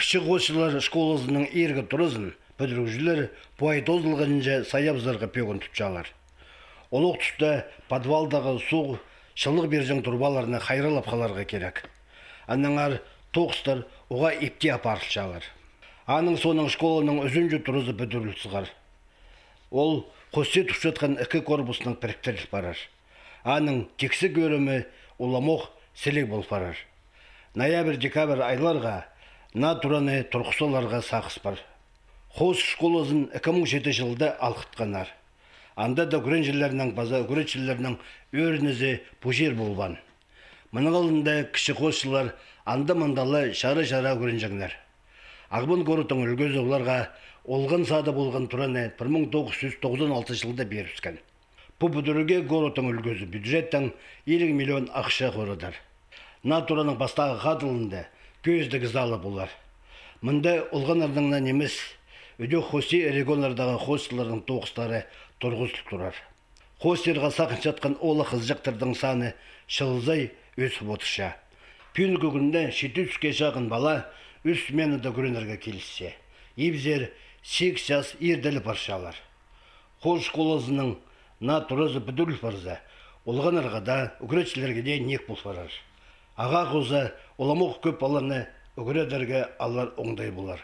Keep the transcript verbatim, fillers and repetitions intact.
Кічіг хозчылар школазының иргі туразын пӱдірігҷілер пу ай тоозылғанынҷа сайабызарға пӧгін тутчалар. Олох туста подвалдағы суғ чылығ пирҷең турбаларны хайраллап халарға кирек. Аннаңар тоғыстар уғаа ипти апарылчалар. Аның соонаң школаның ӱзінҷі туразы пӱдіріл сығар. Ол хости турчатхан ікі корпуснаң піріктіріл парар. Аның тиксі кӧрімі уламох сіліг пол парар. Ноябрь-декабрь айларға наа тураны турғыс саларға сағыс пар. Хос школазын ікі муң читі чылда алғытханнар. Анда даа ӱгренҷілернің паза ӱгретчілернің ӧрінізі пу чир полбаан. Мының алнында кічіг хосчылар анда-мында ла чара-чара ӱгренҷеңнер. Ағбан городтың ӱлгӱзі оларға олған сада полған тураны пір муң тоғыс чӱс тоғызон алты чылда пирібіскен. Пу пӱдірігге городтың ӱлгӱзі бюджеттең илиг миллион ахча хорадар. Наа тураның пастағы хадылында кӧзідіг залы полар. Мында олғаннарның на нимес, ӱдӧк хости регионнардағы хосчыларның тоғыстары турғызыл турар. Хостирға сағынчатхан оолах-хызыҷахтарның саны чыл сай ӧсіп одырча. Пӱӱнгі кӱнде читі чӱске чағын пала ӱс сменада ӱгренерге килісче. Ибзер сигіс час иирде ле парчалар. Хос школазының наа туразы пӱдіріл парза, олғаннарға даа, ӱгретчілерге дее ниик пол парар. Ағаа хоза уламох кӧп паланы ӱгредерге алар оңдай полар.